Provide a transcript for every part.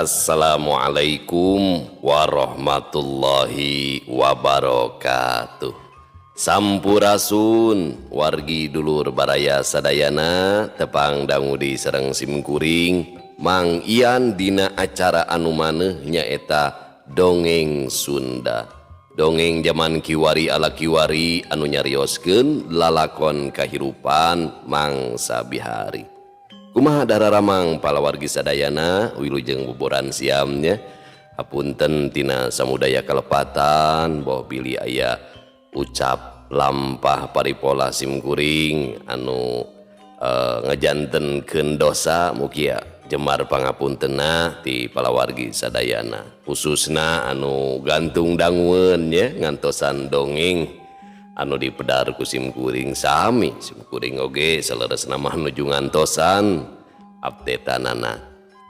Assalamualaikum warahmatullahi wabarakatuh. Sampurasun wargi dulur baraya sadayana tepang dangu di sareng simkuring Mang Ian dina acara anu maneuh nyaeta Dongeng Sunda. Dongeng jaman kiwari ala kiwari anu nyarioskeun lalakon kahirupan mangsa bihari. Kumaha dararamang palawargi sadayana wilujeng buburan siamnya. Hapunten tina samudaya kalepatan boh bilih aya ucap lampah paripola simkuring anu ngajantenkeun dosa mugia jemar pangapuntena ti palawargi sadayana, khususna anu gantung dangueun nya ngantosan dongeng anu dipedar ku simkuring sami simkuring oge saleresna mah nuju ngantosan updateanana.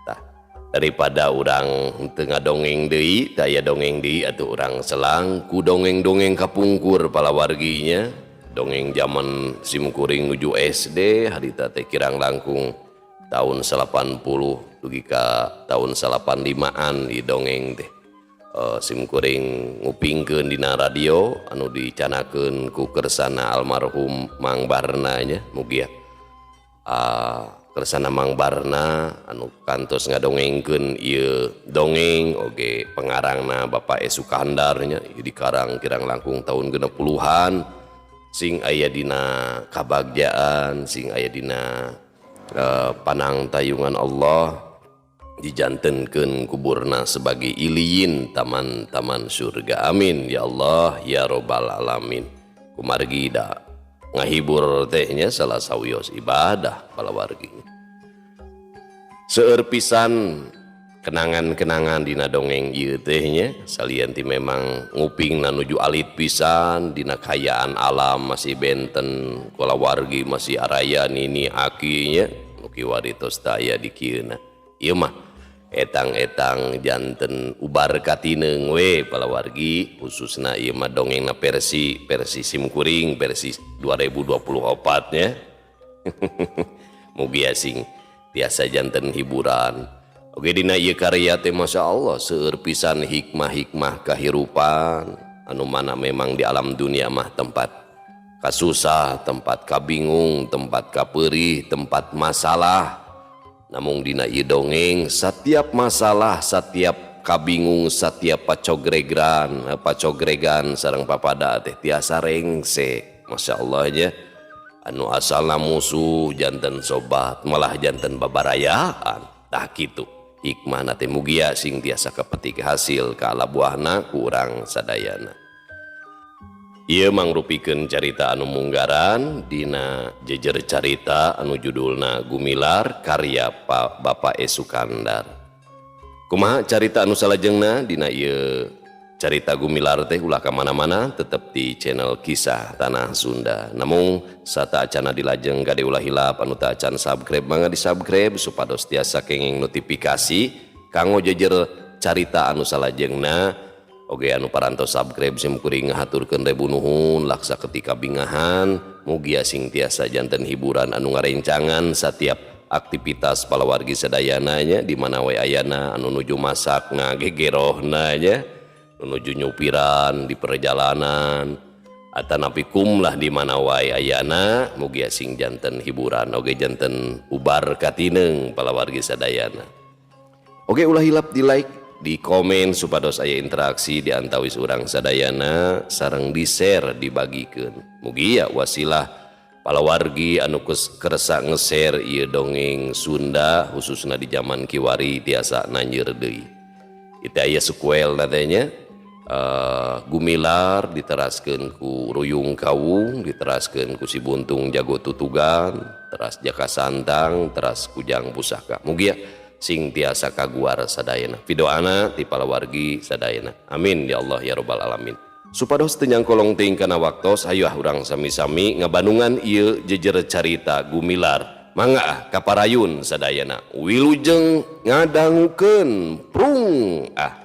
Tah, daripada urang teu ngadongeng deui, tah aya dongeng deui atuh urang selang ku dongeng-dongeng kapungkur palawarginya. Dongeng zaman simkuring nuju SD harita teh kirang langkung tahun 80 dugi ka tahun 85-an di dongeng teh. Simkuring ngupingkeun dina radio anu dicanakeun ku kersana almarhum Mang Barna nya, mugia kersana Mang Barna anu kantos ngadongengkeun ieu dongeng oge pengarangna Bapak E. Sukandar nya, ieu dikarang kirang langkung tahun 60-an sing aya dina kabagjaan, sing aya dina panangtayungan Allah, dijantenkeun kuburna sebagai iliyin taman-taman surga. Amin ya Allah ya robbal alamin. Kumargi da ngahibur teh nya salah sawios ibadah palawargi. Seueur pisan kenangan-kenangan dina dongeng ieu teh nya, salian ti memang ngupingna nuju alit pisan dina kayaan alam masih benten, kulawargi masih araya nini aki nya nu kiwari tos taya di kieuna. Ieu mah etang-etang janten ubar katineung we palawargi, khususna ieu mah dongengna versi simkuring versi 2024 nya. Mugia sing tiasa janten hiburan. Oke dina ieu karya teh Masya Allah seueur pisan hikmah-hikmah kahirupan anu mana memang di alam dunia mah tempat kasusah, tempat kabingung, tempat kapeurih, tempat masalah. Namun dina ieu dongeng setiap masalah, setiap kabingung, setiap pacogregan sareng papada teh tiasa rengse. Masya Allah nya, anu asalna musuh janten sobat malah janten babarayaan. Tah kitu hikmahna teh mugia sing tiasa kapetik hasil ka alabuahna ku urang sadayana. Ieu mangrupikeun carita anu munggaran dina jejer carita anu judulna Gumilar karya Bapak E. Sukandar. Kumaha carita anu salajengna dina ieu carita Gumilar teh ulah ka mana-mana, tetep di channel Kisah Tanah Sunda. Namung sata acana dilajeng kade ulah hilap anu ta acan subscribe mangga di-subscribe supados tiasa kenging notifikasi kanggo jejer carita anu salajengna. Oge anu parantos subscribe simkuring ngahaturkeun rebu nuhun laksa ketika bingahan mugia sing tiasa janten hiburan anu ngarencangan setiap aktivitas palawargi sadayana nya di mana we ayana anu nuju masak ngagegerohna nya, nuju nyupiran di perjalanan atanapi kumlah di mana wae ayana mugia sing janten hiburan oge janten ubar katineung palawargi sadayana. Oge ulah hilap di like, di komen supados aya interaksi di antawis urang sadayana sareng di share dibagikeun. Mugia wasilah palawargi anu kersa nge-share ieu dongeng Sunda khususna di zaman kiwari tiasa nanjeur deui. Itu aya sequel natenya, Gumilar diteraskeun ku Ruyung Kawung, diteraskeun ku Si Buntung Jago Tutugan, teras Jaka Santang, teras Kujang Pusaka. Mugia sing tiasa kaguar sadayana. Pidoana ti palawargi sadayana. Amin ya Allah ya robbal alamin. Supados teu nyangkolong teuing kana waktos, hayu ah urang sami-sami ngabandungan ieu jejer carita Gumilar. Mangga ah kaparayun sadayana. Wilujeng ngadangukeun prung ah.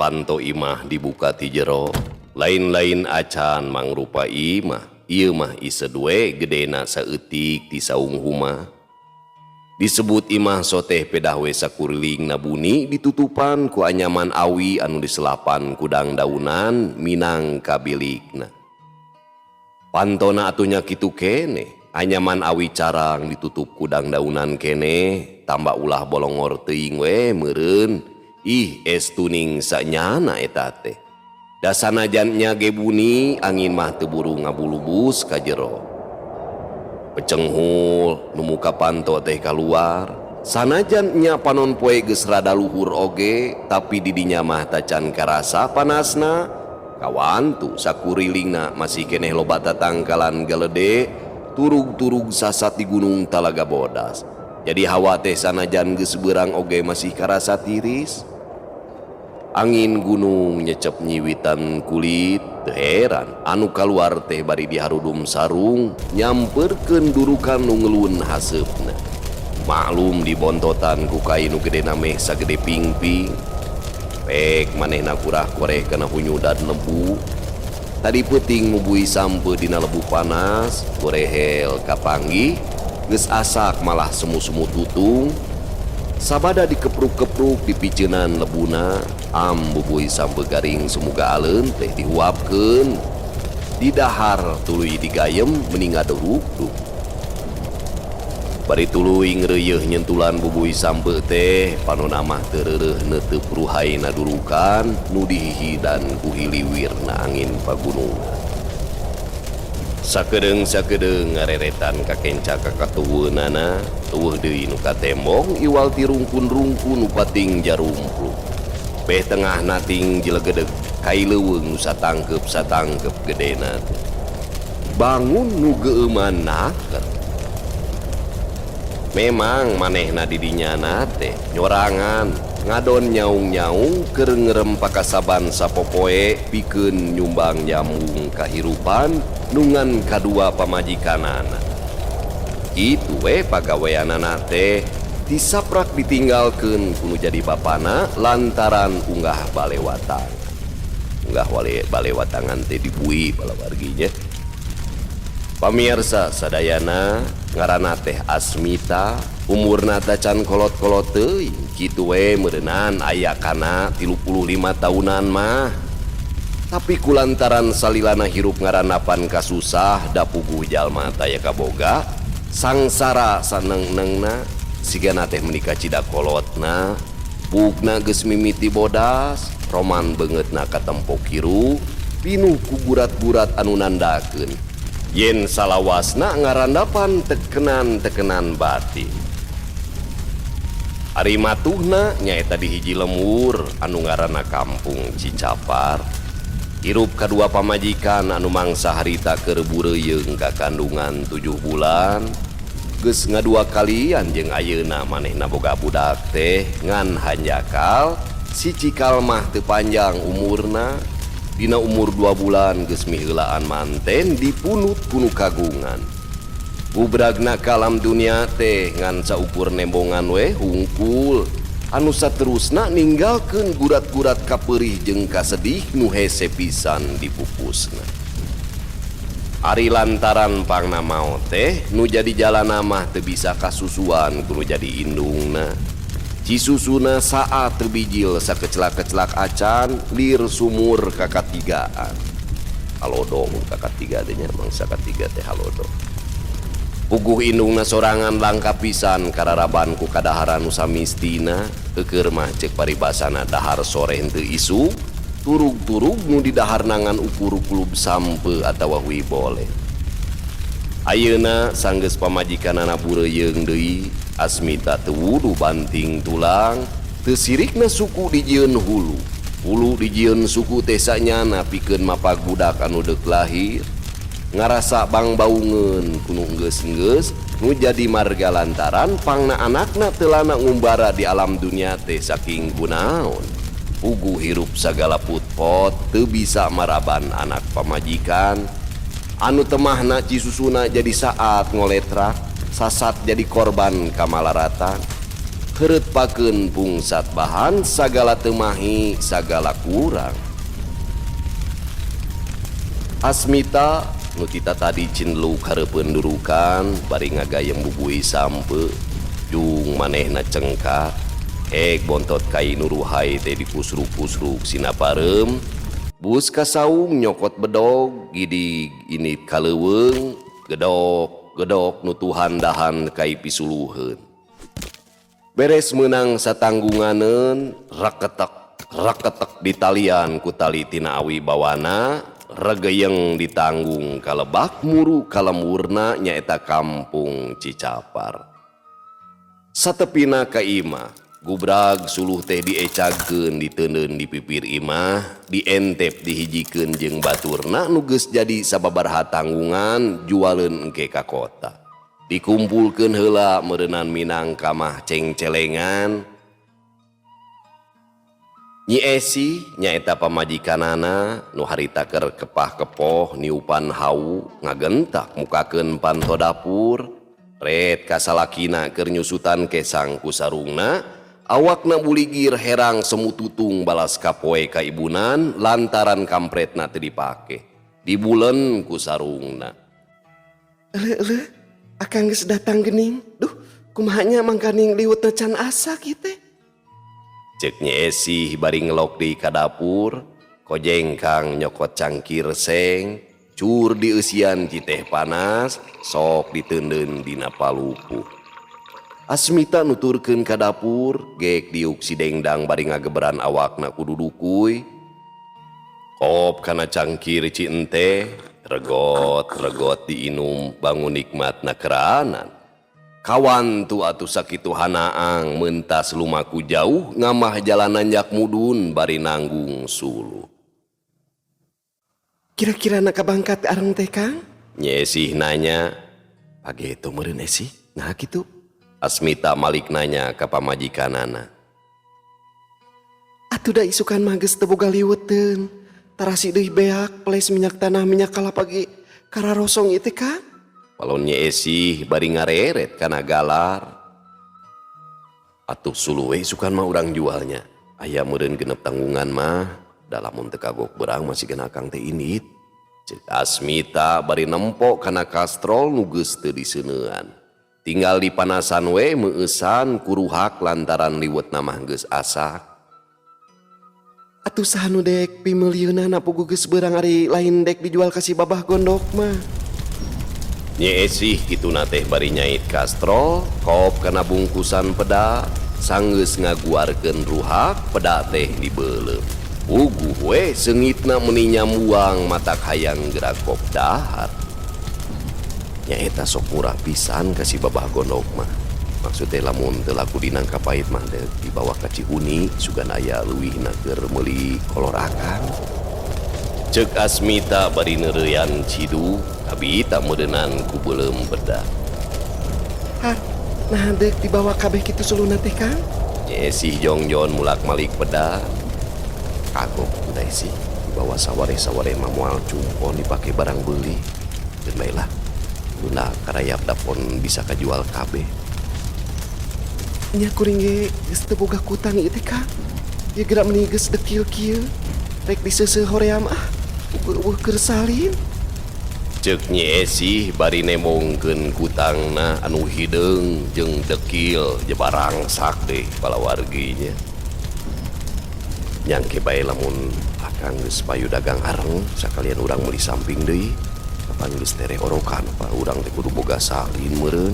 Panto imah dibuka ti jero. Lain-lain acan mangrupa imah. Ieu mah iseud we gedena saeutik ti saung huma. Disebut imah soteh pedah we sakuriling nabuni ditutupan ku anyaman awi anu diselapan ku dangdaunan minang kabilikna. Pantona atuh nya kitu kene, anyaman awi carang ditutup ku dangdaunan kene, tambah ulah bolongor teuing we meureun. Ih, estuning sanyana eta teh. Da sanajan nya ge buni, angin mah teu buru ngabulubus ka jero. Pecenghul nu muka panto teh kaluar. Sanajan nya panon poe geus rada luhur oge, tapi didinya mah tacan karasa panasna. Kawantu sakurilingna masih keneh loba tatangkalan galede, turug-turug sasat di gunung Talaga Bodas. Jadi hawa teh sanajan geus beurang oge masih karasa tiris. Angin gunung nyecep nyiwitan kulit, teu heran anu kaluar teh bari diharudum sarung nyamperkeun durukan nu ngelun haseupna. Maklum dibontotan ku kai nu gedena meh sagede pingping. Pek manehna kurah koreh kana hunyudan lebu. Tadi peuting mubui sampeu dina lebu panas, gorehel kapanggih, geus asak malah semu-semu tutung. Sabada dikepruk-kepruk dipiceunan lebuna, am bubui sampeu garing semoga aleun teh dihuapkeun. Didahar tuluy digayem meni ngaduruk-duruk. Bari tuluy ngreuyeuh nyentulan bubui sampeu teh, panona mah teu reureuh neuteup ruhaina durukan nu dihihidan ku hiliwirna angin pagunungan. Sakedeung-sakedeung ngareretan kakenca ka katuwueunana, eueuh deui nu katembong iwal ti rungkun-rungkun nu pating jarumpluk. Beh tengah nating jelegedeg kai leuweung nu satangkeup-satangkeup gedena teh. Bangun nu geueuman naker. Memang manehna di dinyana teh nyorangan ngadon nyaung-nyaung keur ngerem pakasaban sapopoe pikeun nyumbang nyambung kahirupan nungan kadua pamajikanana. Kitu we pagaweanana teh disaprak ditinggalkeun ku nu jadi bapana lantaran unggah balewatang. Unggah wale balewatangan teh dibui palawarginya. Pamirsa sadayana ngaranna teh Asmita, umurna tacan kolot-kolot teuing, kitu we meureunan aya kana 35 tahunan mah. Tapi kulantaran salilana hirup ngarandapan kasusah da puguh jalma taya kaboga, sangsara saneng-nengna sigana teh meuni kacida kolotna, buukna geus mimiti bodas, roman beungeutna katempo kiruh, pinuh ku gurat-gurat anu nandakeun yen salawasna ngarandapan tekenan-tekenan batin. Ari matuhna nyaeta di hiji lemur anu ngaranna Kampung Cicapar. Hirup kadua pamajikan anu mangsa harita keur bureuyeung ka kandungan 7 bulan. Geus ngadua kalian jeung ayeuna manehna boga budak teh ngan hanjakal si cikal mah teu panjang umurna. Dina umur 2 bulan geus miheulaan manten dipunut ku nu kagungan. Bubragna ka alam dunia teh ngan saukur nembongan we hungkul. Anu saterusna ninggalkeun gurat-gurat kapeurih jeung kasedih nu hese pisan dipupusna. Ari lantaran pangna maot teh nu jadi jalana mah teu bisa kasusuan ku nu jadi indungna. Cisusuna saat teu bijil sakecelak-kecelak acan lir sumur kakatigaan. Halodo mun kakatiga teh nya mangsa katiga teh halodo. Puguh indungna sorangan langka pisan kararaban ku kadaharan nu samistina, keukeur mah ceuk paribasana dahar sore henteu isuk, turug-turug nu didahar nangan ukur kulub sampeu atawa hui boleh. Ayeuna sanggeus pamajikanana bureuyeung deui, Asmita teu wuduh banting tulang, teu sirikna suku dijieun hulu. Hulu dijieun suku teh sanyana pikeun mapag budak anu deuk lahir. Ngarasa bangbaungeun ku nu enggeus-enggeus nu jadi marga lantaran pangna anakna teu lana ngumbara di alam dunia teh saking kunaon. Puguh hirup sagala put-pot teu bisa maraban anak pamajikan. Anu temahna cisusuna jadi saat ngoletrak, sasat jadi korban kamalaratan. Heureutpakeun pungsat bahan sagala teu mahi sagala kurang. Asmita nu ti tatadi cinluk hareupeun durukan bari ngagayem bubui sampeu jung manehna cengkak hek bontot kai nu ruhay teh dikusruk-kusruk sina pareum bus ka saung nyokot bedog gidig indit ka leuweung gedok gedok nutuhan dahan kai pisuluheun. Beres meunang satanggunganeun raketek raketek ditalian ku tali tina awi bawana regeyeng ditanggung ka lebak muru ka lemburna nyaeta kampung Cicapar. Satepina ka imah gubrag suluh teh diecagkeun diteundeun di pipir imah dientep dihijikeun jeung baturna nu geus jadi sababaraha tanggungan jualeun engke ka kota. Dikumpulkeun heula meureunan minangka mah cengcelengan. Nyi Esi nyaeta pamajikanana nu harita keur kepah-kepoh niupan hawu ngagentak mukakeun panto dapur ret ka salakina keur nyusutan kesang ku sarungna awakna buligir herang semututung balas kapoe ka ibunan lantaran kampretna teu dipake dibulen ku sarungna. Eleuh eleuh, akang geus datang geuning. Duh, kumaha nya mangkaning liwetna can asak ieu teh. Ceuk Nyi Esih bari ngelok deui ka dapur kojengkang nyokot cangkir seng cur dieusian citeh panas sok diteundeun dina palupuh. Asmita nuturkeun ka dapur gek diuk si dengdang bari ngageberan awakna ku dudukuy. Kop kana cangkir ci enteh regot-regot diinum bangun nikmatna keranan. Kawan tu atuh sakitu hanaang mentas lumaku jauh ngamah jalan nanjak mudun bari nanggung suluh. Kira-kira nak kabangkat areng teh Kang? Nyi Esih nanya. Pageto meureun Esih, nah kitu. Asmita malik nanya ka pamajikanana. Atuh da isukan mah geus teu boga liweteun. Tarasi deui beak peles minyak tanah minyak kalapa ge kararosong ieu teh Kang. Palon Nyi Esih bari ngareret kana galar. Atuh suluh we isukan mah urang jualnya. Aya meureun genep tanggungan mah, da lamun teu kagok beurang masih gena akang teh indit. Ceuk Asmita bari nempo kana kastrol nu geus teu diseuneuan. Tinggal dipanasan we meueusan kuruhak lantaran liwetna mah geus asak. Atuh saha nu dek pimeulieunana puguh geus beurang ari lain dek dijual ka si babah gondok mah. Nyi Esih kituna teh bari nyait kastrol, kop kana bungkusan peda, sanggeus ngaguarkeun ruhak peda teh dibeuleum. Puguh we seungitna meuni nyambuang matak hayang geura kop dahar. Nyaeta sok murah pisan ka si babah gondok mah. Maksud teh lamun teu laku dinangka pahit mah deuk dibawa ka Cihuni sugan aya leuwihna keur meuli kolor akang. Ceuk Asmita bari neureuyan ciduh kabita meureunan ku beuleum peda. Har, nah deuk dibawa kabeh kitu suluna teh Kang? Nyi Esih jongjon mulak-malik peda. Kagok teh sih dibawa sawareh-sawareh mah moal cumpon dipake barang beuli. Geun bae lah. Tunda karayap dapon bisa kajual kabeh. Nya kuring ge geus teu boga kutang ieu teh Kang. Ieu geura meuni geus dekil kieu. Rek diseuseuh hoream ah. Eueuh keur salin. Ceuk Nyi Esih bari nemongkeun kutangna anu hideung jeung dekil jebarangsak deh palawarginya. Nyangke bae lamun akang geus payu dagang areng sakalian urang meuli samping deui. Kapan geus tereh orokan apa urang teh kudu boga salin meureun.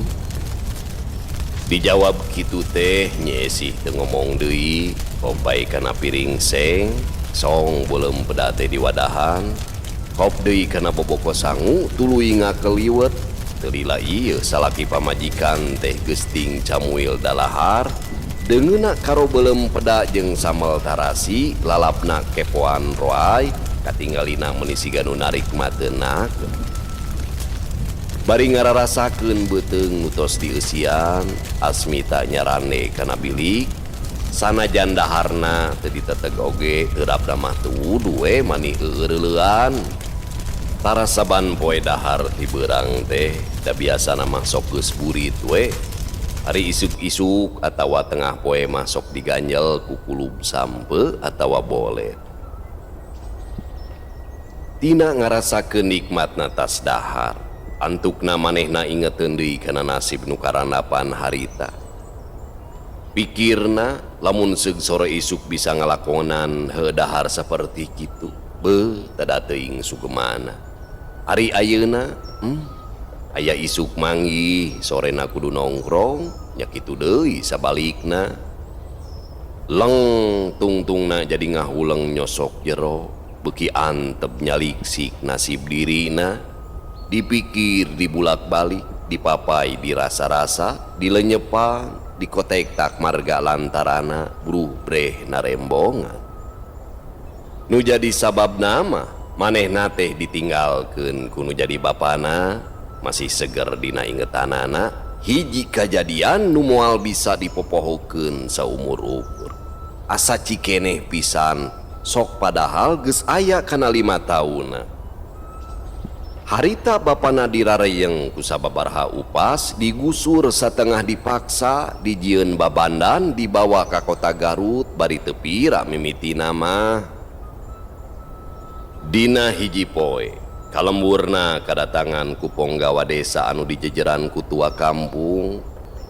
Dijawab kitu teh Nyi Esih teu ngomong deui, kompai kana piring seng, song beuleum peda teh diwadahan, kop deui kana boboko sangu tuluy ngakeliwet. Teu lila ieu salaki pamajikan teh geus ting camuil dalahar, deungeunna karo beuleum peda jeung sambal tarasi lalapna kepoan roay katinggalina meuni siga nu narik matenakeun. Bari ngararasakeun beuteung nu tos dieusian, Asmita nyarande kana bilik. Sanajan daharna teu diteteg oge eurapna mah teu wudu we mani eureuleuan. Tara saban poe dahar ti beurang teh da biasana mah sok geus burit we. Ari isuk-isuk atawa tengah poe mah sok diganjel ku kulub sampe atawa bolet. Tina ngarasakeun nikmatna tas dahar, antukna manehna ingeteun deui kana nasib nu karandapan harita. Pikirna lamun seug sore isuk bisa ngalakonan heuh dahar saperti kitu, beuh tada teuing sugemana. Ari ayeuna, aya isuk manggih, sorena kudu nongkrong, nya kitu deui sabalikna. Leng tungtungna jadi ngahuleng nyosok jero, beuki antep nyaliksik nasib dirina, dipikir dibulak-balik, dipapai dirasa-rasa, dilenyepan, dikotek tak marga lantarana buruh breh narembongan. Nu jadi sabab nama manehna teh ditinggalkeun ku nu jadi bapana, masih seger dina ingetanana, hiji kajadian nu moal bisa dipopohokeun saumur-umur. Asa cikeneh pisan, sok padahal geus aya kana 5 taunna. Harita bapana dirareyeng ku sababaraha upas, digusur satengah dipaksa, dijieun babandan, dibawa ka kota Garut bari teu pira mimitina mah. Dina hiji poe, kalemburna kadatangan ku ponggawa desa anu dijejeran ku tua kampung,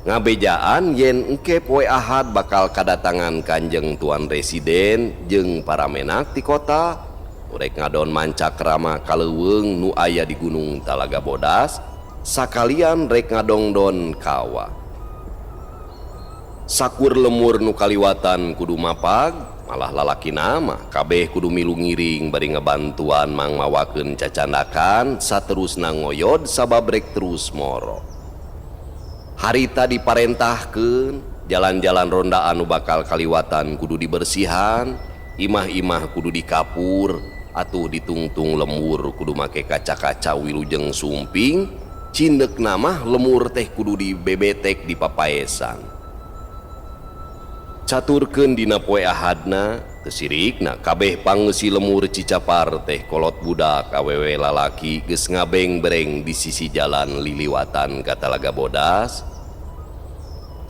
ngabejaan yen engke poe Ahad bakal kadatangan Kanjeng Tuan Residen jeung para menak ti kota, rek ngadon mancakrama ka leuweung nu aya di Gunung Talaga Bodas, sakalian rek ngadongdon kawa. Sakur lemur nu kaliwatan kudu mapag, malah lalaki nama kabeh kudu milu ngiring bari ngabantuan mangmawakeun cacandakan saterusna ngoyod sabab rek terus moro. Harita diparentahkeun jalan-jalan ronda anu bakal kaliwatan kudu dibersihan, imah-imah kudu dikapur, atuh ditungtung lemur kudu make kaca-kaca wilujeng sumping, cindek namah lemur teh kudu dibebetek di papaesan. Caturkeun dina poe Ahadna, teu sirikna kabeh pangeusi lemur Cicapar teh kolot budak awewe lalaki geus ngabeng-bereng di sisi jalan liliwatan ka Talaga Bodas.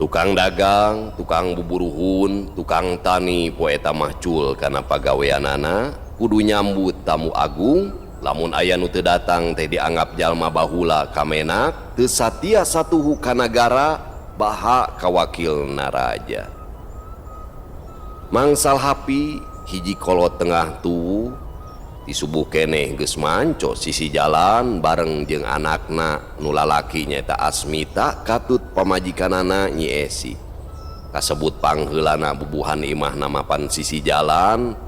Tukang dagang, tukang buburuhun, tukang tani poe eta mah cul kana pagaweanana, kudu nyambut tamu agung, lamun aya nu teu datang teh dianggap jalma bahula kamenak, teu satia satuhu ka nagara, baha ka wakilna raja. Mangsal hapi hiji kolot tengah tuwuh, di subuh keneh geus manco sisi jalan bareng jeung anakna nu lalaki nyaeta Asmita katut pamajikanana Nyi Esi. Kasebut pangheulana bubuhan imahna mapan sisi jalan.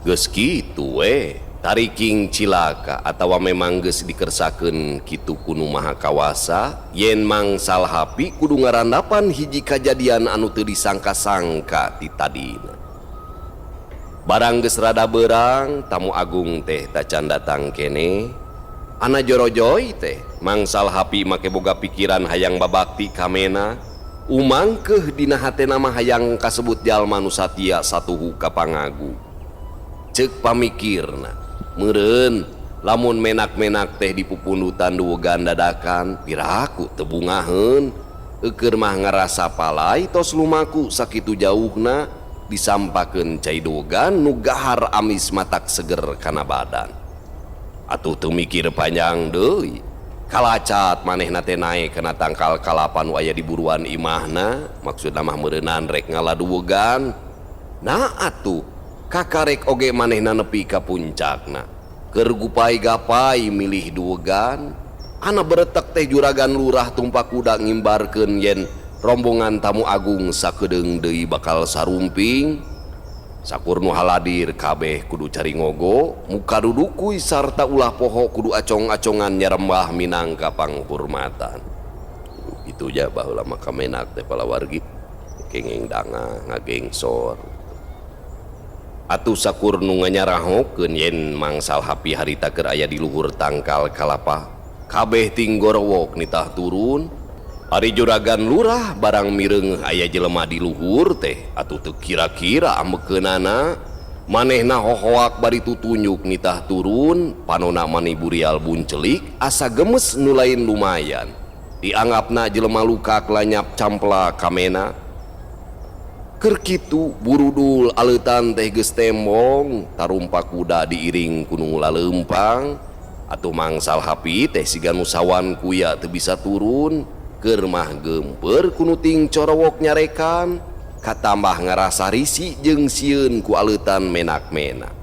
Geus kitu we, tariking cilaka atawa memang geus dikersakeun kitu ku Nu Maha Kawasa, yen mangsal hapi kudu ngarandapan hiji kajadian anu teu disangka-sangka ti tadina. Barang geus rada beurang, tamu agung teh tacan datang keneh. Ana jorojoy teh, mangsal hapi make boga pikiran hayang babakti kamena, umangkeuh dina hatena mah hayang kasebut jalma nu satia satuhu ka pangagu. Ceuk pamikirna, meureun lamun menak-menak teh dipupundutan duwegan dadakan, piraku teu bungaheun. Eukeur mah ngarasa palai tos lumaku sakitu jauhna disampakeun cai duwegan nu gahar amis matak seger kana badan. Atuh teu mikir panjang deui, kalacat manehna teh naek kana tangkal kalapa nu aya di buruan imahna, maksudna mah meureunan rek ngala duwegan. Nah atuh kakarek oge manehna nepi ka puncakna. Keur gupai-gapai milih duwegan, ana beretek teh juragan lurah tumpak kuda ngimbarkeun yen rombongan tamu agung sakedeung deui bakal sarumping. Sakur nu haladir kabeh kudu cari ngogo, muka dudukuy sarta ulah poho kudu acong-acongan nyarembah minangka panghurmatan. Itu ja baheula mah kamenak teh palawargi kenging dangah ngagengsor. Atuh sakur nu nganyarahokeun yen mangsal hapi harita keur aya di luhur tangkal kalapa, kabeh tinggorowok nitah turun. Ari juragan lurah barang mireungeuh aya jelema di luhur teh, atuh teu kira-kira ambekeunana, manehna hohoak bari tutunjuk nitah turun, panona mani burial buncelik asa gemes nu lain lumayan. Dianggapna jelema lukak lanyap campla kamena. Keur kitu burudul aleutan teh geus tembong, tarumpak kuda diiring ku nu laleumpang. Atuh Mang Salhapi teh siga nu sawan kuya teu bisa turun, keur mah geumpeur ku nu ting corowok nyarekan, katambah ngarasa risi jeung sieun ku aleutan menak-menak.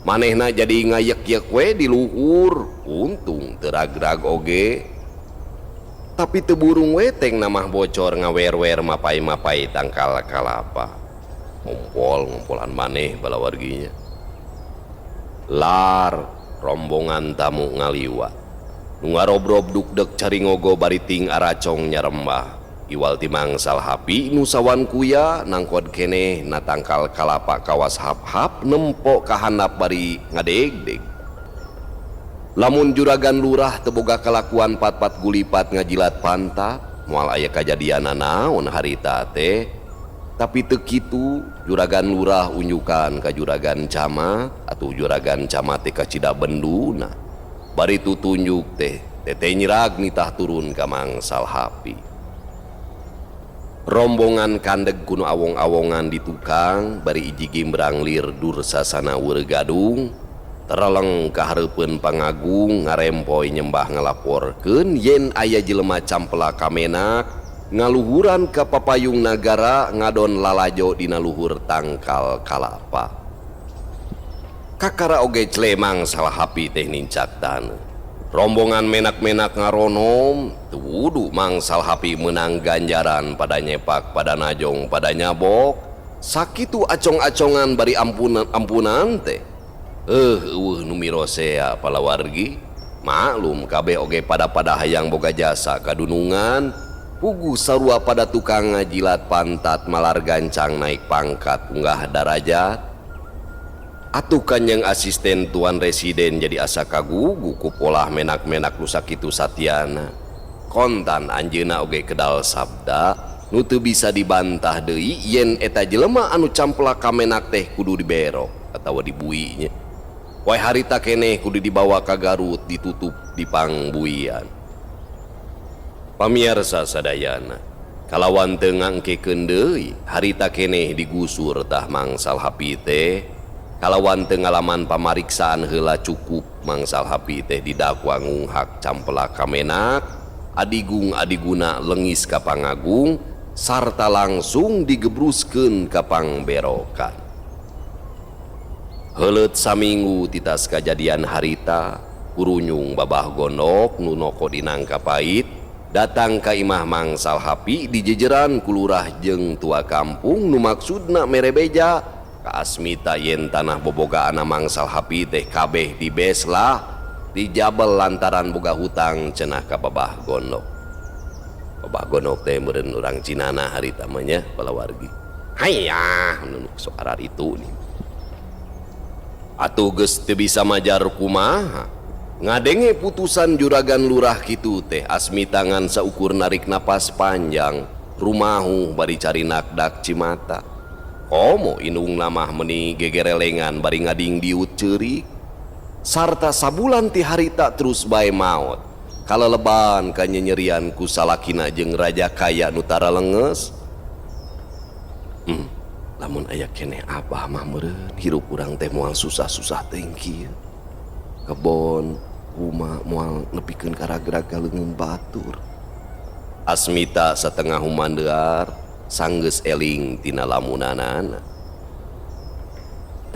Manehna jadi ngayek-yek we di luhur, untung teu ragrag oge. Tapi teu burung we teng namah bocor ngawer-wer mapai-mapai tangkal kalapa. Ngompol ngompolan maneh balawarginya. Lar rombongan tamu ngaliwat. Nu ngarobrob dukdek cari ngogo bari ting aracong nyarembah. Iwal ti Mang Salhapi nu sawan kuya nangkod keneh na tangkal kalapa kawas hap-hap nempo ka handap bari ngadegdeg. Lamun juragan lurah teu boga kalakuan pat-pat gulipat ngajilat pantat, moal aya kajadian naon harita teh. Tapi teu kitu, juragan lurah unjukan ka juragan camat atuh juragan camat teh kacida benduna. Bari tutunjuk teh, teteh nyirag nitah turun ka Mang Salhapi. Rombongan kandeg kuno awong-awongan di tukang, bari iji gimbrang lir dursasana weur gadung. Tereleng kahareupeun pangagung ngarempoy nyembah ngalaporkeun yen aya jelema campela kamenak ngaluhuran ka papayung nagara ngadon lalajo dina luhur tangkal kalapa. Kakara oge clemang Salhapi teh nincak taneuh. Rombongan menak-menak ngaronom teu wudu Mang Salhapi meunang ganjaran pada nyepak pada najong pada nyabok. Sakitu acong-acongan bari ampunan-ampunan teh. Eueuh nu mirosea palawargi. Maklum kabeh oge pada-pada hayang boga jasa kadunungan. Puguh sarua pada tukang ngajilat pantat malar gancang naik pangkat unggah darajat. Atuh kanjeng asisten tuan residen jadi asa kagugu ku polah menak-menak nu sakitu satiana. Kontan anjeunna oge kedal sabda nu teu bisa dibantah deui yen eta jelema anu camplak kamenak teh kudu diberok atawa dibuinya. Wae harita keneh kudu dibawa ka Garut ditutup di pangbuian. Pamiarsa sadayana, kalawan teu ngangkekeun deui harita keneh digusur tah Mang Salhapi teh. Kalawan teu ngalaman pamariksaan heula cukup Mang Salhapi teh didakwa ngunghak campela kamenak, adigung adiguna lengis ka pangagung sarta langsung digebruskeun ka pangberokan. Heuleut saminggu titas kajadian harita, kurunyung babah gondok nu noko dinangka pait datang ka imah Mang Salhapi dijejeran ku lurah jeung tua kampung nu maksudna mere beja ka Asmita yen tanah bobogaana Mang Salhapi teh kabeh dibeslah dijabel lantaran boga hutang cenah ka babah gondok. Babah gondok teh meureun urang Cinana harita mah nya balawargi. Hayah nu sok araritu nih. Atuh geus teu bisa majar kumaha. Ngadenge putusan juragan lurah kitu teh Asmita ngan saukur narik napas panjang, rumahu bari cari nakdak cimata. Komo indungna mah meuni gegerelengan bari ngading diut ceurik. Sarta sabulan ti harita terus bae maot. Kaleleban kanyenyerian ku salakina jeung raja kaya nu tara lenges. Lamun aya keneh abah mah meureun hirup urang teh moal susah-susah teuing kieu. Kebon, huma moal nepikeun ka ragrag ka leungeun batur. Asmita satengah humandear sanggeus eling tina lamunanana.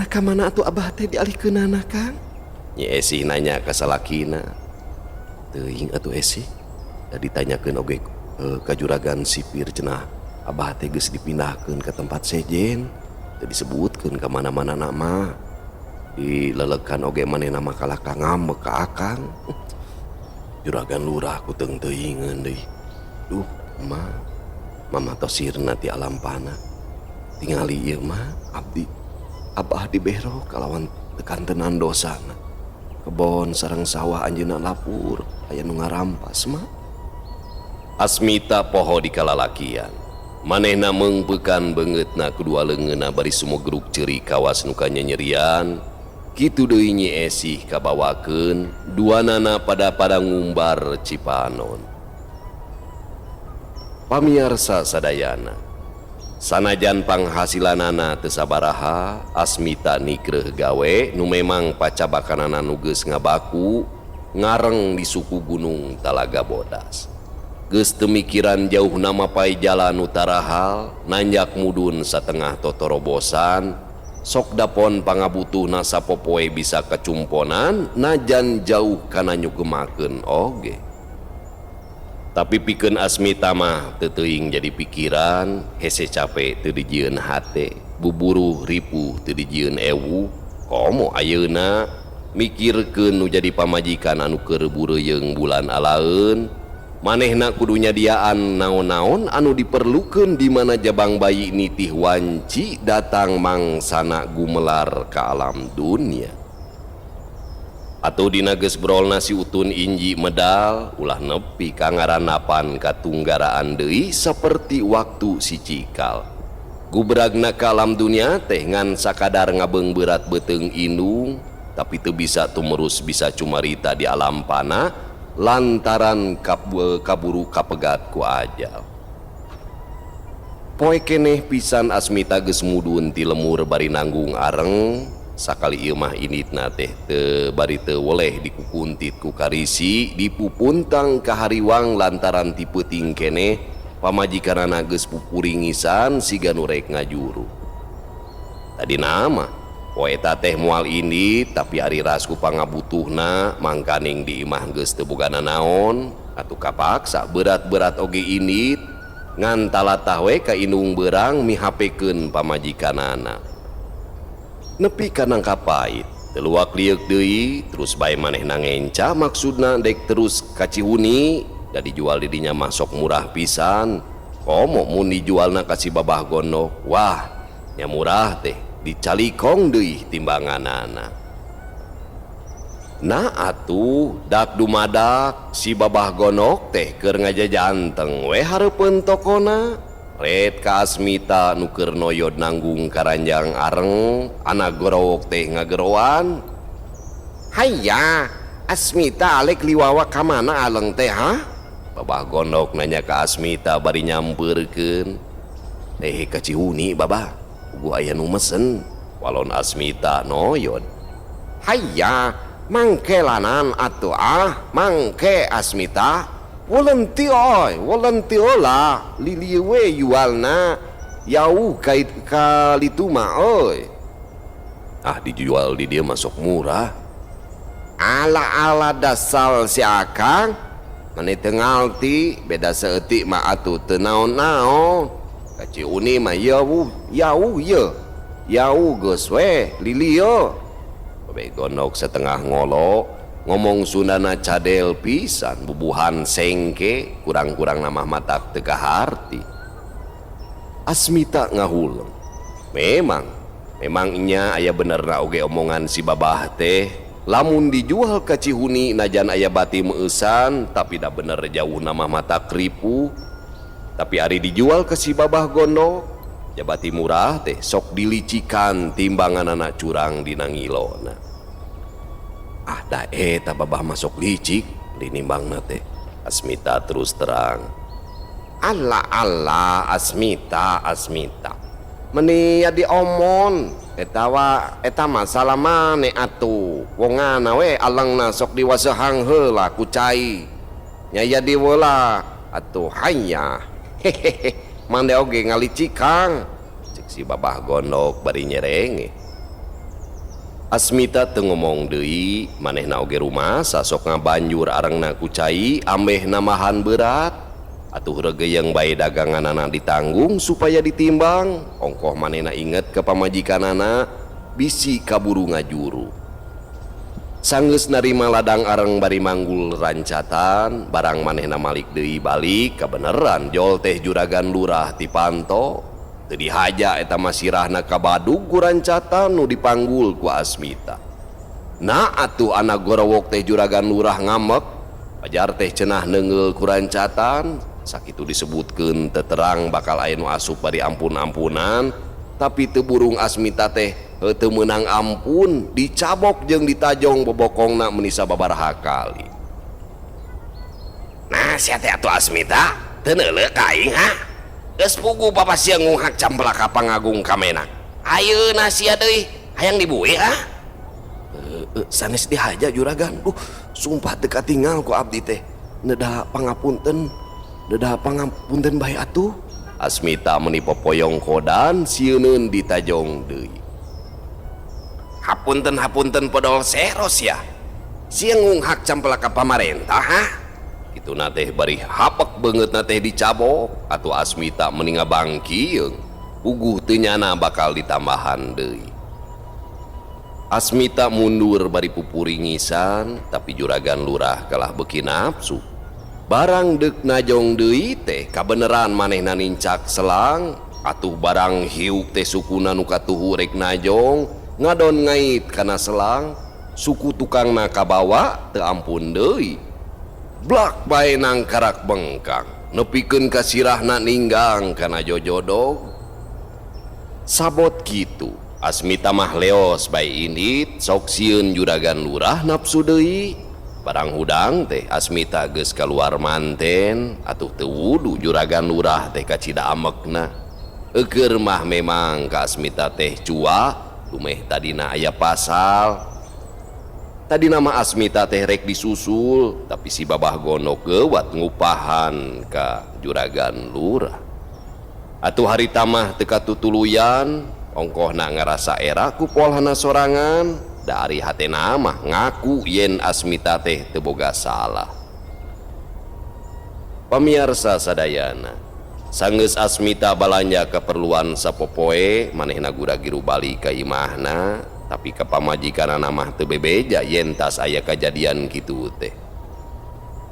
Nah ka mana atuh abah teh dialihkeunana Kang? Nyi Esih nanya ka salakina. Teuing atuh Esih. Da ditanyakeun oge ka juragan sipir cenah abah teh geus dipindahkeun ka tempat sejen. Teu disebutkeun ka mana-mana na mah. Dilelekan oge manehna mah kalah ka ngambek ka akang. Juragan lurah ku teung-teuingeun deui. Duh, ma. Mama tosirna ti alam panah. Tingali ieu mah abdi abah dibero kalawan tekan-tenan dosana. Kebon sareng sawah anjeunna lapur aya nu ngarampas mah. Asmita poho di kalalakian. Manehna meungpeukan beungeutna kedua leungeunna bari sumegruk ceuri kawas nu kanyanyerian. Kitu deui Nyi Esih kabawakeun duanana pada-pada ngumbar cipanon. Pamiarsa sadayana, sanajan panghasilanana teu sabaraha, Asmita nikreuh gawe nu memang pacabakanana nu geus ngabaku ngareng di suku Gunung Talaga Bodas. Geus teu mikiran jauh nama pai jalan nu tarahal, nanjak mudun satengah totorobosan, sok dapon pangabutuhna sapopoe bisa kacumponan najan jauh kana nyugemakeun oge. Tapi pikeun Asmita mah teu teuing jadi pikiran, hese cape teu dijieun hate, buburuh ripuh teu dijieun ewu, komo ayeuna mikirkeun nu jadi pamajikan anu keur bureuyeung bulan alaeun, manehna kudu nyadiaan naon-naon anu diperlukeun di mana jabang bayi nitih wanci datang mangsana gumelar ka alam dunia. Atuh dina geus brolna si Utun Inji medal ulah nepi ka ngaranapan katunggaraan deui saperti waktu si cikal. Gubragna ka alam dunia teh ngan sakadar ngabeung berat beuteung indung, tapi teu bisa tumerus bisa cumarita di alam pana lantaran kaburu kapegat ku ajal. Poe keneh pisan Asmita geus mudun ti lemur bari nanggung areng. Sakali ieu mah inditna teh teu bari teu weleh dikukuntit ku karisi dipupuntang ka hariwang lantaran ti peuting keneh pamajikanana geus pupuringisan siga nu rek ngajuru. Tadina mah poe eta teh moal indit tapi ari ras ku pangabutuhna mangkaning di imah geus teu boga nanaon atuh kapaksa berat-berat oge indit ngan talatah we ka indung beurang mihapekeun pamajikanana. Nepi ka nangka pait, teluak lieuk deui, terus bae manehna ngenca maksudna dek terus ka Cihuni, da dijual di dinya mah sok murah pisan. Komo mun dijualna ka si Babah Gondok, wah nya murah teh dicalikong deui timbanganana. Nah atuh dak dumadak si Babah Gondok teh keur ngajajanteng we hareupeun tokona. Red ka Asmita nu keur noyod nanggung karanjang areng, anak gorowok teh ngageroan. Hayya, Asmita alek liwawa ka mana aleng teh ha? Babah Gondok nanya ka Asmita bari nyampeurkeun. Teh ka Cihuni babah, puguh aya nu mesen. Walon Asmita noyod. Hayya, mangkelanan atuh ah, mangke Asmita. Wolenti oi, wolenti ola, lili we jualna, jauh kait kalitu mah oi. Ah dijual di dia masuk murah. Ala-ala dasal si akang, mani teu ngalti, beda saeutik mah atuh teu naon-naon. Ka Ciuni mah jauh, jauh ye, jauh geus we, lili ye. Babe Gondok setengah ngolok. Ngomong Sundana cadel pisan bubuhan sengke kurang-kurang nama matak teu kaharti. Asmita ngahuleng. Memang nya aya benerna oge omongan si babah teh. Lamun dijual ka Cihuni najan aya bati meueusan tapi da bener jauh nama matak ripuh. Tapi ari dijual ke si Babah Gondok jabati murah teh sok dilicikan timbanganana curang dina ngilona. Ah da eta babah masuk licik dinimbangna teh. Asmita terus terang. Ala ala Asmita, Asmita. Meni ya diomon eta wa eta masalah mane atuh. Wongana we alengna sok diwasehang heula ku cai. Nya ya diweula atuh hayya. Hehehe, mande oge ngalicikang. Cek si Babah Gondok bari nyerenge. Asmita teu ngomong deui, manehna oge rumasa sok ngabanjur arengna ku cai ambeh namahan berat. Atuh reugeuyeung bae daganganana ditanggung supaya ditimbang. Ongkoh manehna inget ka pamajikanana bisi kaburu ngajuru. Sanggeus narima ladang areng bari manggul rancatan, barang manehna malik deui balik kabeneran jol teh juragan lurah ti panto. Teu dihaja eta mah sirahna kabadug ku rancatan nu dipanggul ku Asmita. Nah atuh anak gorowok teh juragan lurah ngamek, pajar teh cenah neungeul ku rancatan, sakitu disebutkeun teu terang bakal aya nu asup bari ampun-ampunan, tapi teu burung Asmita teh teu meunang ampun, dicabok jeung ditajong bobokongna meni sababaraha kali. Nah sia teh atuh Asmita. Teu neuleuh ka aing ha? Geus puguh papa sia ngunghak campelak ka pangagung ka menak. Ayeuna sia deui hayang dibuih ah? Sanes dihaja juragan. Duh, sumpah teu katingal ku abdi teh. Nedah pangapunten, nedah pangapunten bae atuh. Asmita meni popoyong kodan sieuneun ditajong deui. Hapunten hapunten podol seros ya. Sia ngunghak campelak ka pamarentah ha? Kituna teh bari hapek beungeutna teh dicabok atuh Asmita meni ngabangkieung. Puguh teu nyana bakal ditambahan deui. Asmita mundur bari pupuringisan tapi juragan lurah kalah beuki nafsu. Barang deuk najong deui teh kabeneran manehna nincak selang atuh barang hiuk teh sukuna nu katuhu rek najong ngadon ngait kana selang suku tukangna kabawa teu ampun deui. Blak bae nangkarak bengkang nepikeun ka sirahna ninggang kana jojodog. Sabot kitu Asmita mah leos bae indit sok sieun juragan lurah nafsu deui. Barang hudang teh Asmita geus kaluar manten atuh teu wudu juragan lurah teh kacida amekna. Eukeun mah memang ka Asmita teh cua dumeh tadina aya pasal. Tadina mah Asmita teh rek disusul tapi si babah gondok geuwat ngupahan ka juragan lurah. Atuh harita mah teu katutuluyan ongkohna ngarasa era ku polhana sorangan. Da ari hatena mah ngaku yen Asmita teh teu boga salah. Pamiarsa sadayana, sanggeus Asmita balanja keperluan sapopoe manehna gura-giru balik ka imahna, tapi ka pamajikanana mah teu bebeja yen tas aya kajadian kitu teh.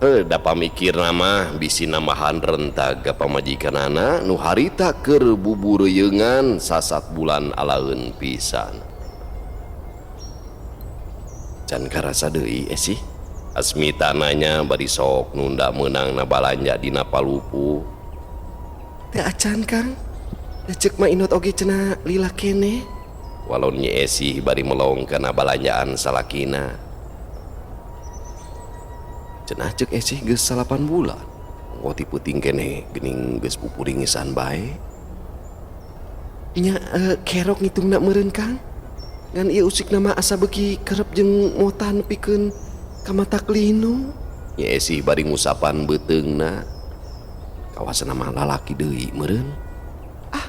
Heuh, da pamikirna mah bisi nambahan rentag ka pamajikanana nu harita keur bubureyeungan sasat bulan alaeun pisan. Can karasa deui sih. Asmita nanya bari sok nunda meunangna balanja dina palupuh. Teu acan Kang. Da ceuk Ma Inot oge cenah lila keneh. Walon Nyi Esih bari melong kana balanjaan salakina. Cenah ceuk Esih geus 8 bulan. Ongko ti peuting keneh geuning geus pupuringisan bae. Nya kerok ngitungna meureun Kang. Ngan ieu usik nama asa beuki kerep jeung mota nepikeun ka mata kelinu. Nyi Esih bari ngusapan beuteungna. Kawasan mah lalaki deui meureun. Ah,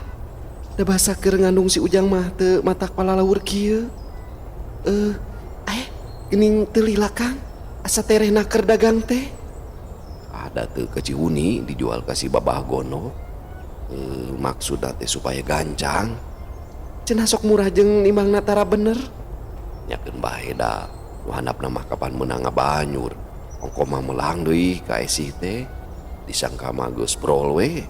da basa keur ngandung si Ujang mah teu matak palalaur kieu. Geuning teu lila Kang. Asa terehna keur dagang teh. Ada teu ke Cihuni dijual ka si Babah Gono. Maksudna teh supaya gancang. Cenah sok murah jeung nimbangna tara bener. Nyakeun bae da. Nu handapna mah kapan meunang ngabanyur. Ongko mah melang deui ka Esih teh. Disangka mah geus brol we.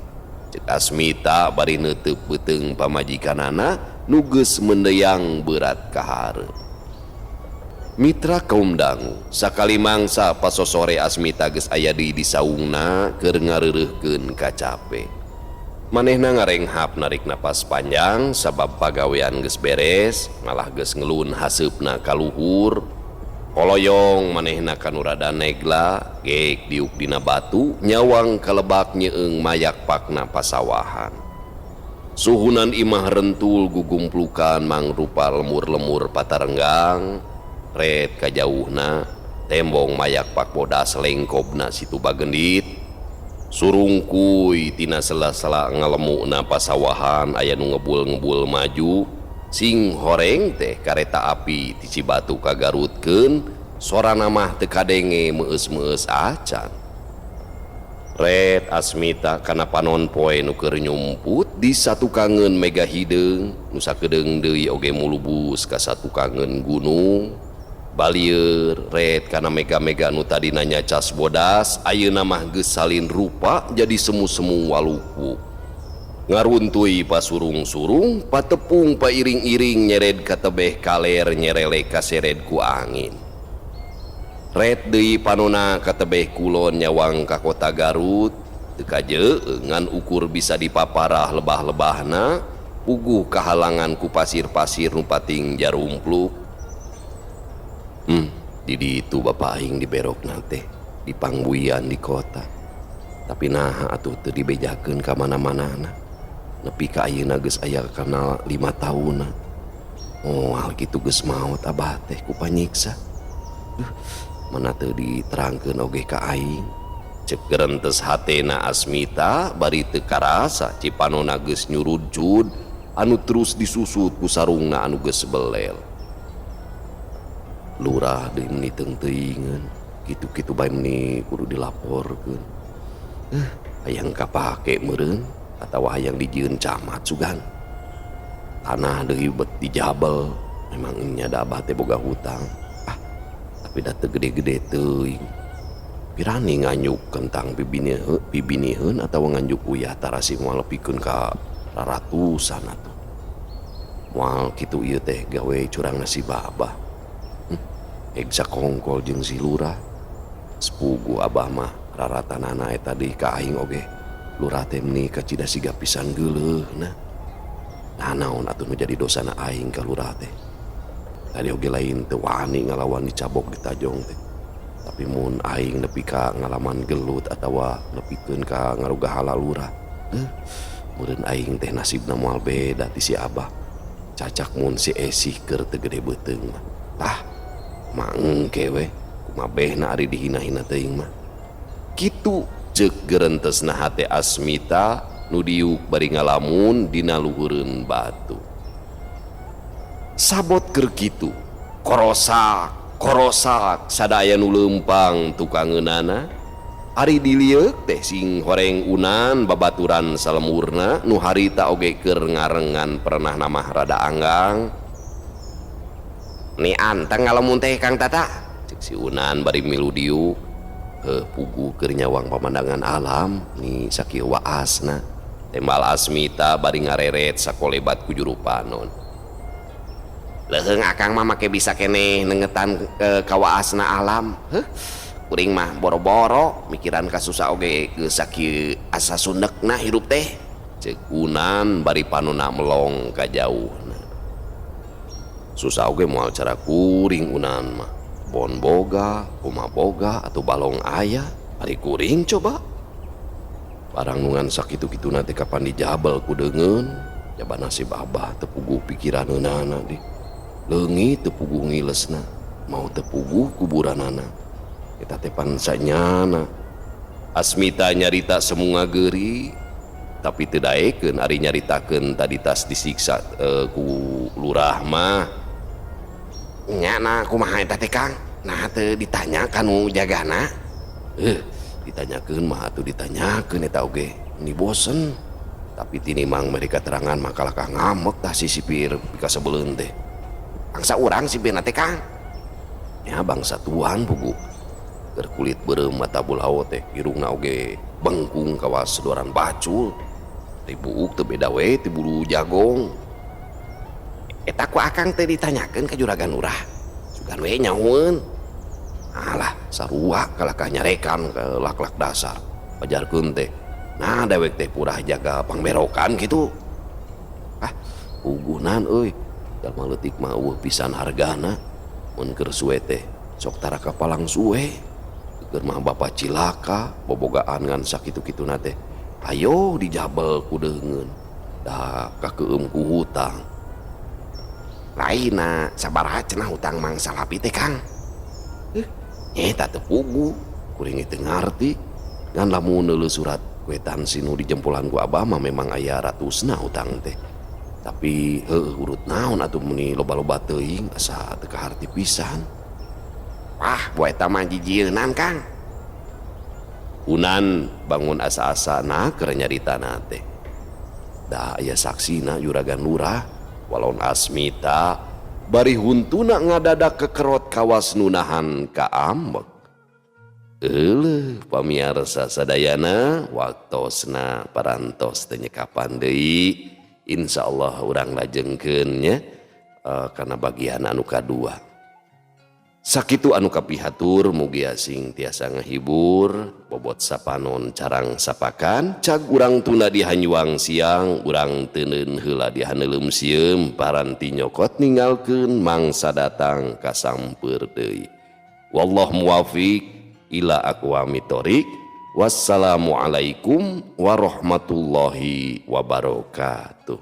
Ceuk Asmita bari neuteub beuteung pamajikanana nu geus mendeyang berat ka hareup. Mitra kaum dangu, sakali mangsa pasosore Asmita geus aya deui di saungna keur ngareureuhkeun kacape. Manehna ngarenghap narik napas panjang sabab pagawean geus beres, malah geus ngelun haseupna ka luhur. Koloyong manehna kanu rada negla, geek diuk dina batu, nyawang kalebak nyeung mayak pakna pasawahan. Suhunan imah rentul gugumplukan mangrupa lemur-lemur patarenggang, ret kajauhna, tembong mayak pak bodas lengkobna situ bagendit. Surungkuy tina sela-sela ngalemukna pasawahan aya nu ngebul-ngebul maju, sing horeng teh kareta api ti Cibatu ka Garutkeun, sorana mah teu kadenge meueus-meueus acan. Ret Asmita kana panon poe nu keur nyumput di satukangeun mega hideung, nu sakedeung deui oge mulubus ka satukangeun gunung. Balieur ret kana mega-mega nu tadina nyacas bodas, ayeuna mah geus salin rupa jadi semu-semu waluku. Ngaruntui pasurung-surung, patepung pairing-iring nyered ka tebeh kaler nyerele kasered ku angin. Ret deui panona ka tebeh kulon nyawang ka kota Garut, teu kajeun ngan ukur bisa dipaparah lebah-lebahna, puguh kahalangan ku pasir-pasir nu pating jarumpluk. Di ditu bapak aing diberokna teh, di pangbuian di kota. Tapi naha atuh teu dibejakeun ka mana-manana. Nepi ka ayeuna geus aya kana 5 taunna. Moal kitu geus maot abah teh ku panyiksa. Mana teu diterangkeun oge ka aing. Cek gerentes hatena Asmita bari teu karasa cipanona geus nyurujud anu terus disusut ku sarungna anu geus belel. Lurah deui meuni teung-teuingeun, kitu-kitu bae meuni kudu dilaporkeun. Hayang kapake meureun atawa hayang dijieun camat sugan. Tanah deui bet dijabel, memang nya da abah teh boga hutang. Ah, tapi da teu gede-gede teuing. Pirani nganjuk kentang bibiniheun atawa nganjuk uyah tarasi moal lepikeun ka raratusan atuh. Moal kitu ieu teh gawe curang si babah. Egsa kongkol jeung si lurah. Sepugu abah mah raratanana eta deui ka aing oge. Lurah teh meuni kacida siga pisan geuleuhna. Nah naon atuh nu jadi dosana aing ka lurah teh. Tadi oge lain teu wani ngalawan dicabok ditajong teh. Tapi mun aing nepi ka ngalaman gelut atawa nepikeun ka ngarugahala lurah, meureun aing teh nasibna moal beda ti si abah. Cacak mun si Esih keur teu gede beuteung mah. Tah, mangke we kumabehna ari dihina-hina teuing mah. Kitu ceuk gerentesna hate Asmita nu diuk bari ngalamun dina luhureun batu. Sabot keur kitu, korosak korosak sadaya nu leumpang tukangeunana. Ari dilieuk teh sing horeng unan babaturan salemurna nu harita oge keur ngarengan pernah namah rada anggang. Ni anteng ngalamun teh Kang Tata, cek si Unan bari milu diuk. Heuh, puguh keur nyawang pamandangan alam ni sakieu waasna. Tembal Asmita bari ngareret sakolebat ku juru panon. Leuheung akang mah make bisa keneh nengetan kawaasna alam. Heuh, kuring mah boro-boro mikiran kasusah oge geus sakieu asa sundekna hirup teh. Cek Unan bari panonna melong ka jauhna. Susah oge moal cara kuring Unan mah. Bon boga, uma boga atau balong aya, ari kuring coba. Barang nu ngan sakitu-kituna teh kapan dijabel ku deungeun, jaba nasib abah teu puguh pikiraneunana di. Leungit teu puguh ngilesna, mau teu puguh kuburanana. Eta teh pan sanyana. Asmita nyarita semunga geuri, tapi teu daekeun ari nyaritakeun tadi tas disiksa ku lurah mah. Nya na kumaha eta teh Kang? Nah teu ditanya kanu jagana. Ditanyakeun mah atuh ditanyakeun eta oge. Ni bosen. Tapi tinimang mereka terangan mah kalakah ngamek tah si sipir pikasebeleun teh. Bangsa urang sipirna teh Kang. Ya bangsa tuan pugu. Keur kulit beureum mata bulao teh irungna oge bengkung kawas sedoran bacul. Teh buuk teu beda we ti bulu jagong. Eta ku akang teh ditanyakeun ka juragan lurah. Sugan we nyahueun. Alah, sarua kalakah nyarekan ke lak-lak dasar. Pajarkeun teh. Nah, dewek teh purah jaga pangberokan kitu. Ah, pugunan euy. Jalma leutik mah eueuh pisan hargana. Mun keur suwe teh sok tara kapalang suwe. Keur mah bapa cilaka, bobogaan ngan sakitu-kituna teh. Ayo dijabel ku deungeun. Da kakeueum ku hutang. Lainna sabaraha cenah hutang Mang Salapi teh Kang? Eta teu puguh, kuring teu ngarti. Ngan lamun neuleuh surat kwetansi nu dijempolan ku abah mah memang aya ratusna hutang teh. Tapi heuh urut naon atuh meuni loba-loba teuing asa teu kaharti pisan. Wah, boe eta mah jijieunan Kang. Unan bangun asa-asa na keur nyaritana teh. Da aya saksina juragan lurah. Walon Asmita bari huntuna ngadadak kekerot kawas nunahan ka ambek. Euleuh pamiarsa sadayana waktosna parantos teu nyekapan deui. Insyaallah urang lajengkeun nya kana bagian anu kadua. Sakitu anu kapihatur mugi asing tiasa ngahibur bobot sapanon carang sapakan cag urang tuna di hanyuang siang urang teuneun heula di haneuleum sieum paranti nyokot ninggalkeun mangsa datang kasampeur deui. Wallahu muwafiq ila aqwamit thoriq. Wassalamualaikum warahmatullahi wabarakatuh.